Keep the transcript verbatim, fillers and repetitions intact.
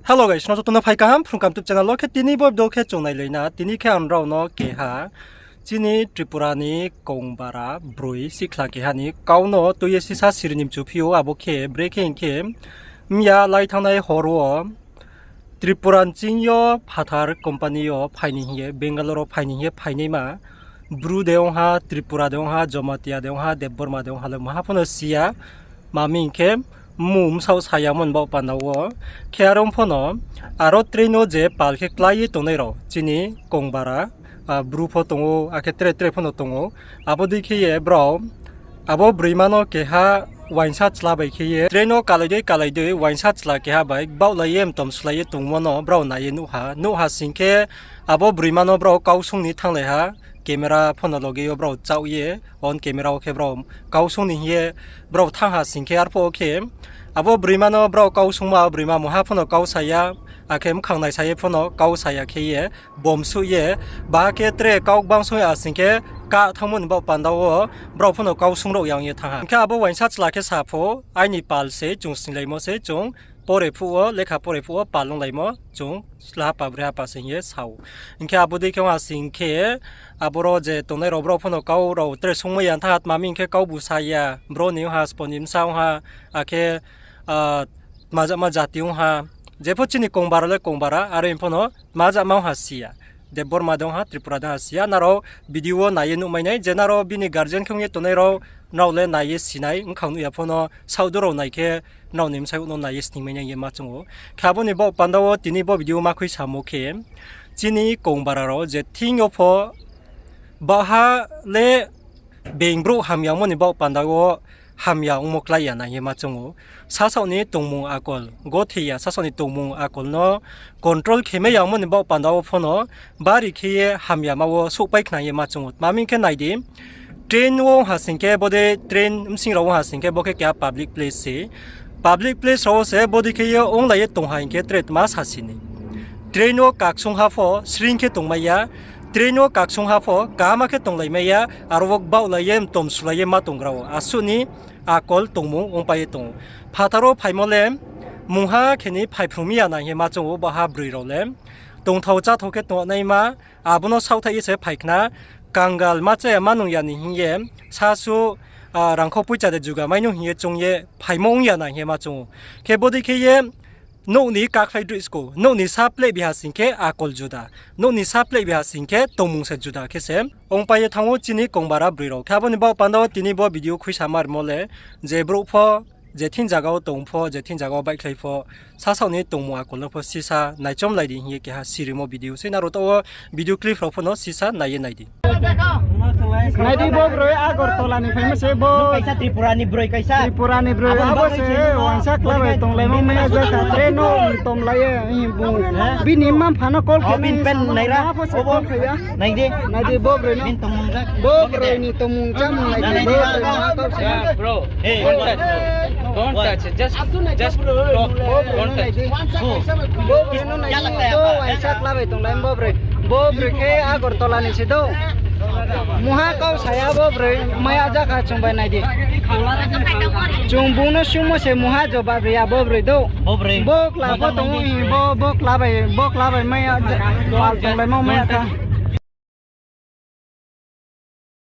Hello guys, no joto no phai kaham Phrung Kaham YouTube channel wo. Khe tini bo video khe chung nailai na, tini khe ang rao no keha chini Tripura ni kongbara broi sikhla keha ni kau no tui ye sisa siri ni mchu phi ou. Abo khe brekhe hing khe, mya lai thanngnai hor wo Tripura ni ching yo phathar company yo phai ni hing ye, Bangalore wo phai ni hing ye phainaima, Bru de ong ha, Tripura de ong ha, Jamatia de ong ha, Debbarma de ong ha le maha pho no si ya. Tma hing khe, mmung bsaoh sa yamo ni baoh panda wo. Khe aro pho no, aro train wo je pal khe klái ye tongnai rao chini kongbara, Bru pho tong ou, akhe tre tre pho no tong ou. Abo dei khe ye brao abo broima no keha uaingsa chla bai khe ye train wo kalai dei kalai dei uaingsa chla keha bai baohlai ye mtom sulai ye tongmo no brao nai ye nuh ha. Nuh ha sing khe abo broima no brao kau sung ni thannglai ha. Camera pho no loge yo brao chaoh ye, on camera wo khe brao kau sung ni hing ye brao thanng ha sing khe, arphuh wo khe abo broima no brao kau sungma, broima mungha pho no kau sa ya, akhe mkhang naisa ye pho no kau sa ya khe ye, bom suh ye, ba khe tre kau gbang sung ya sing khe, kah thanngmo ni baoh panda wo brao pho no kau sung rao ya ong ye thanng ha. Hing khe abo uaingsa chla khe sa pho, aini pal se, chung singlaimo se, chung pore phuh wo, lekha pore phuh wo pal onglaimo, chung chla hapa broi hapa se hing ye sa ou. Hing khe abo dei khe ong ha sing khe, aboro je tongnai rao brao pho no kau rao tre sungmai ya thanng ha, tma hing khe kau bu sa ya, bro ni ong ha, spo ni bsa ong ha, akhe tma jama jati ong ha, jepho chini kongbara le kongbara, are pho no tma jama ong ha si ya. Debbarma de ong ha, Tripura de ong ha si ya, nrao video wo nai ye nuhmai nai, je nrao bini guardian khe ong ye tongnai rao, nrao le nai ye sinai, mkhang nuh ya pho no, saohdu rao nai khe, nrao ni bsayouh no nai ye sningmai nai hing ye ma choung ou. Khe abo ni baoh panda wo tini bo video ma khui samo khe, chini kongbara rao je thing yo pho, baha le being brouh hamya ongmo ni baoh panda wo hamya ongmo klái ya nai hing ye ma choung ou. Sasaoh ni tongmung akol, gothe ya sasaoh ni tongmung akol no control khe mai ya ongmo ni baoh panda wo pho no bari khe ye hamyama wo souhpai khna hing ye ma choung ou. Tma hing khe nai di, train wo ong ha sing khe, bodei train bsing rao ong ha sing khe, bo khe keha public place se. Public place rao wo se bodei khe ye onglai ye tong ha hing khe tre tma sasi ni. Train wo kaksungha pho sring khe tongmai ya, train wo kaksungha pho kaham khe tonglaimai ya, aro wo baohlai ye mtom sulai ye ma tonggra ou. Asuh ni akol tongmung ongpai ye tong ou. Phathar wo phaimo le mungha khe ni phaiphrung mi ya nai hing ye ma choung ou baha broi rao le. Tongthao cháthao khe tongnaima, abo no saohthaih ye se phai khna, kangal ma chá ya ma nung ya ni hing ye, sasu, rangkho poicha de juga mai nung hing ye choung ye phaimo ong ya nai hing ye ma choung ou. Khe bodei khe ye, nouh ni kakhlai droi skou, nouh ni sa plehbi ha sing khe akol juda, nouh ni sa plehbi ha sing khe tongmung se juda khe se ongpai ye thanng ou chini kongbara broi rao. Khe abo ni baoh panda wo tini bo video khuisa ma rimo le, je brouh pho, je thing zaga wo tong pho, je thing zaga wo baihkhlai pho, sasaoh ni tongmung akol no pho sisa naichomlai di hing ye keha sirimo video sei, nrao taoh wo video clip rao pho no sisa nai ye nai di. Nai di, bo broi Agartala ni phaimo se bo. Kaisa Tripura ni broi kaisa. Tripura ni broi, abo se uaingsa kla bai tonglaimo mai ya jakha, train no mtom lai ye, bini mma-mpha no call khe bini pen nai ra, abo se call khe ya. Nai di. Nai di, bo broi no. Bo broi ni tongmung chámung nai di, bo broi no. Don't touch. Don't touch. Just, just don't touch. Bo broi no nai di, bo uaingsa kla bai tonglai bo broi. Bo broi khe Agartala ni se do. Mungha kau sa ya bo broi, mai ya jakha chung bai nai di. Chung bung no sungmo se mungha jobab ri ya bo broi do. Bo kla pho tong ou, bo, bo kla bai, bo kla bai mai ya, pal tonglaimo mai ya kha.